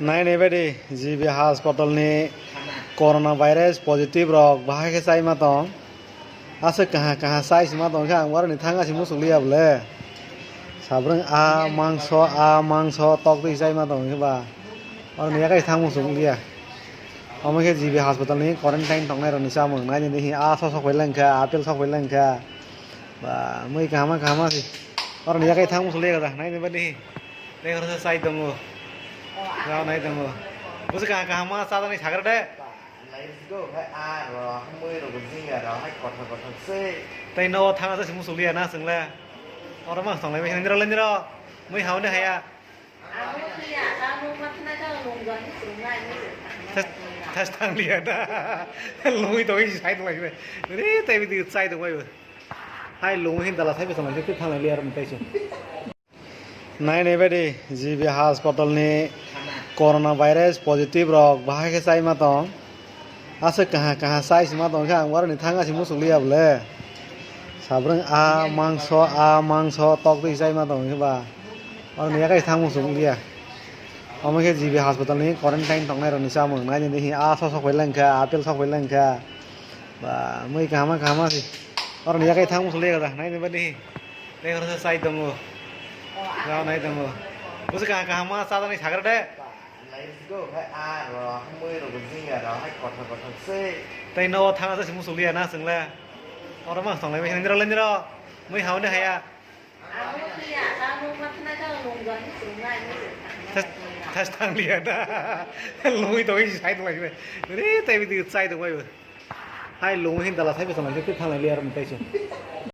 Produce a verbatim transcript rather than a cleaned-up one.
Nainai baidi G B hospital ni corona virus positive rok bahai khe chaima tong. Aswk kaha kaha chai sima tong khe ang waroni thang asi muchuk liya bole. Sabrang a mangso a mangso tok twi chaima tong khe ba. Waroni yakai thang muchuk liya. Omo khe G B hospital ni quarantine tongnai rokni chamung nainai di hi a sok sok phai lang kha, apple sok phai lang kha. Ba mui kahama kahama si. Waroni yakai thang muchuk liya da nainai baidi. Tei khoroksa chai tongo. Rao nai tongo. Busi kaham kaham ma cha tani sagar de. Let's go, hai a ro, hai mui rok jinga ro, hai kothok kothok se. Tei no thang sa simu suliya na swngle. Oro ma song lai, lendro lendro. Mui haune haya. Thas thang liya da. Lui to hi sai tong lai. Re tei bi chai tong bai. Hai lui hin dala sai bi song lai, thang lai liya ro tei se. Nainai baidi G B hospital ni corona virus positive rok bahai khe chaima tong. Aswk kaha kaha chai sima tong khe ang waroni thang asi muchuk liya bole. Sabrang a mangso a mangso tok twi chaima tong khe ba. Waroni yakai thang muchuk liya. Omo khe G B hospital ni quarantine tongnai rokni chamung nainai di hi a sok sok phai lang kha, apple sok phai lang kha. Ba mui kahama kahama si. Waroni yakai thang muchuk liya da nainai baidi. Tei khoroksa chai tongo. Rao nai tongo. Busi kaham kaham ma cha tani sagar de. Let's go, hai a ro, hai mui rok jinga ro, hai kothok kothok se. Tei no thang sa simu suliya na swngle. Oro ma song lai, lendro lendro. Mui haune haya. Thas thang liya da. Lui to hi sai tong lai. Re tei bi chai tong bai. Hai lui hin dala sai bi song lai, thang lai liya ro tei se.